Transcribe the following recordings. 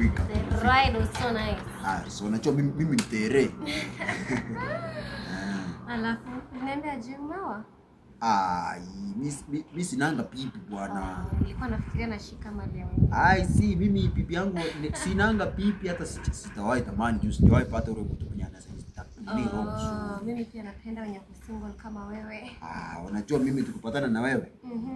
Tumefika. The ride was so nice. Ah, so unajua mimi ni tere. Alafu niambia je, umeoa? Ah, mimi sinanga pipi bwana. Nilikuwa nafikiria nashika mali yangu. Ai, si mimi pipi yangu sinanga pipi hata sitawahi tamani juu sijawahi pata ule mtu mwenye anaweza. Oh, mimi pia napenda wenye single kama wewe. Ah, unajua mimi tukipatana na wewe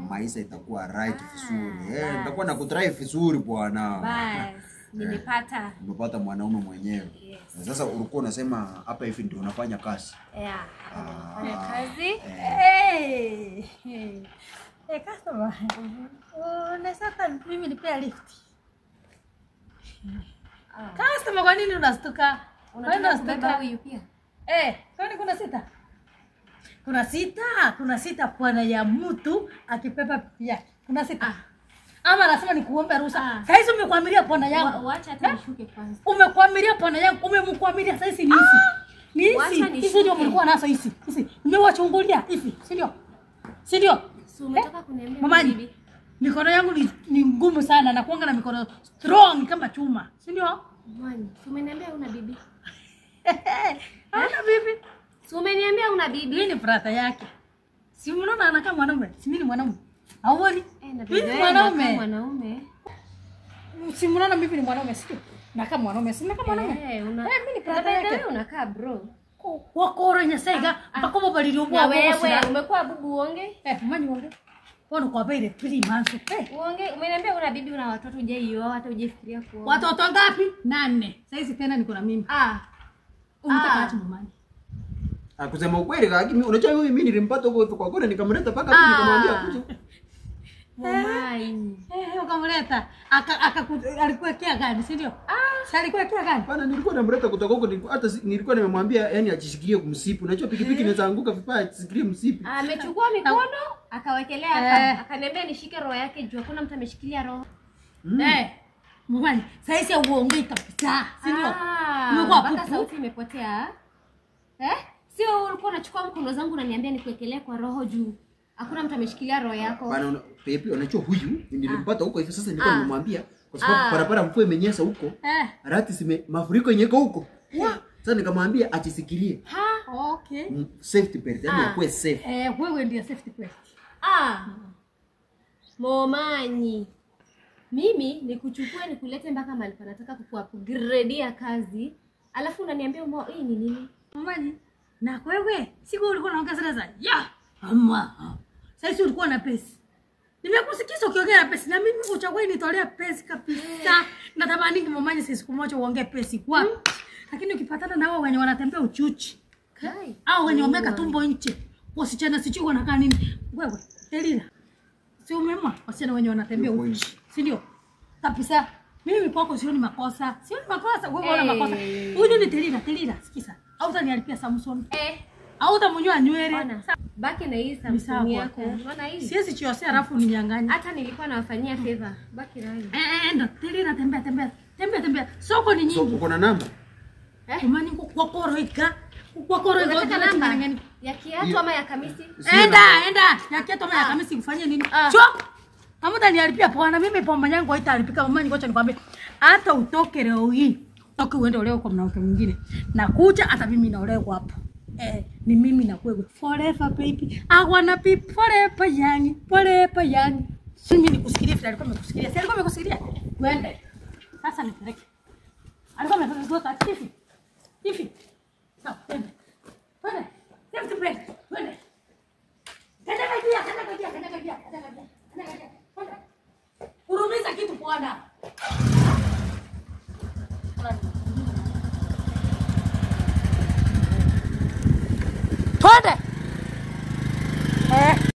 maisha itakuwa right vizuri. Eh, nitakuwa nakudrive vizuri bwana. Bas, nimepata. Nimepata mwanaume mwenyewe. Yes. Sasa ulikuwa unasema hapa hivi ndio unafanya kazi. Yeah, nafanya kazi. Eh. Eh, customer. Unasema mimi nipea lift. Customer, kwa nini unastuka? Unataka kubeba huyu pia? Eh, kwani kuna sita? Kuna sita, kuna sita bwana ya mtu akipepa pipi yake. Kuna sita. Ama anasema nikuombe ruhusa. Sasa hizi umekwamilia bwana yangu. Wacha hata nishuke kwanza. Umekwamilia bwana yangu, umemkwamilia sasa hizi ni hizi. Ni hizi. Hizi ndio mlikuwa nazo hizi. Hizi. Nimewachungulia hivi, si ndio? Si ndio? Si umetoka kuniambia mama, mikono yangu ni ngumu sana na kuanga na mikono strong kama chuma. Si ndio? Mwanyi, si umeniambia una bibi? Ana bibi. Si umeniambia una bibi? Mimi ni brother yake. Si unaona anakaa mwanaume? Si mimi ni mwanaume. Hauoni? Mimi ni mwanaume. Mwanaume. Si unaona mimi ni mwanaume sio? Nakaa mwanaume, si nakaa mwanaume. Eh, una mimi ni brother yake. Wewe unakaa bro. Wakoro nyasaiga mpaka bali na wewe umekuwa bubu uonge? Eh, mmanyi uonge. Bwana kwa bei 3 months. Eh, uonge. Umeniambia una bibi una watoto hujaioa hata hujafikiria kuoa. Watoto ngapi? 8. Sasa hizi tena niko na mimi. Ah. Unataka acha mamani. Ah, kusema ukweli lakini unajua mimi nilimpata huko kwa kona nikamleta paka mimi nikamwambia kuja. Mamai. Eh, ukamleta. Aka alikuwekea gani, si ndio? Ah, si alikuwekea gani? Bana nilikuwa namleta kutoka huko hata nilikuwa nimemwambia yani ajishikilie kumsipi. Unajua pikipiki inaweza anguka vibaya, ajishikilie msipi. Amechukua mikono akawekelea hapa. Akaniambia nishike roho yake juu hakuna mtu ameshikilia roho. Eh. Mwana, sasa hizi uongei kabisa, si ndio? Umekuwa mpaka sauti imepotea. Eh? Sio ulikuwa unachukua mkono zangu unaniambia nikuwekelee kwa roho juu. Hakuna mtu ameshikilia roho yako. Bana pepe unajua huyu nilimpata huko hivi sasa nilikuwa nimemwambia kwa sababu barabara mvua imenyesha huko. Rati sime mafuriko yenyeko huko. Sasa nikamwambia ajisikilie. Ha, okay. Safety belt, yani akuwe safe. Eh, wewe ndiye safety belt. Ah. Momanyi. Mimi nikuchukue nikulete mpaka mahali panataka kukuupgradeia kazi. Alafu unaniambia hii ni nini? Momanyi, na wewe siku ulikuwa unaongea zile za ya ama. Sasa ulikuwa na pesa. Nimekusikiza ukiongea na pesa na mimi uchague nitolea pesa kabisa. Natamani Momanyi siku moja uongee pesa kwa. Lakini ukipatana na wao wenye wanatembea uchuchi. Kai. Au wenye wameka tumbo nje. Wasichana sijui wanakaa nini. Wewe, Elina. Si umemwa wasichana wenye wanatembea uchi. Si ndio? Kabisa. Mimi kwako sioni makosa. Sioni makosa, wewe unaona makosa. Huyu ni Telina, Telina, sikiza. Au utanialipia Samsung. Eh. Au utamunywa nywele. Baki na hii Samsung yako. Unaona hii? Siwezi chiosea alafu uninyang'anye. Hata nilikuwa nawafanyia favor. Baki na hii. Eh, ndo Telina tembea tembea. Tembea tembea. Soko ni nyingi. So uko na namba? Eh? Umani kwa ika. Kwa Unataka namba ya kiatu ama ya kamisi? Enda, enda. Ya kiatu ama ya kamisi ufanye nini? Cho. Kama utanialipia bwana, mimi pomba yangu haitalipika. Mama ngoja nikwambie. Hata utoke leo hii, utoke uende leo kwa mwanamke mwingine. Na kuja hata mimi naolewa hapo. Eh, ni mimi na wewe. Forever baby. I wanna be forever young. Forever young. Mimi nikusikilia vile alikuwa amekusikilia. Si alikuwa amekusikilia? Twende. Sasa nipeleke. Alikuwa amekusikilia hivi. Hivi. Sawa, twende. Twende. Safety belt. Twende. Kanyaga kanyaga kanyaga kanyaga kanyaga. Urumiza kitu bwana. Twende. Eh.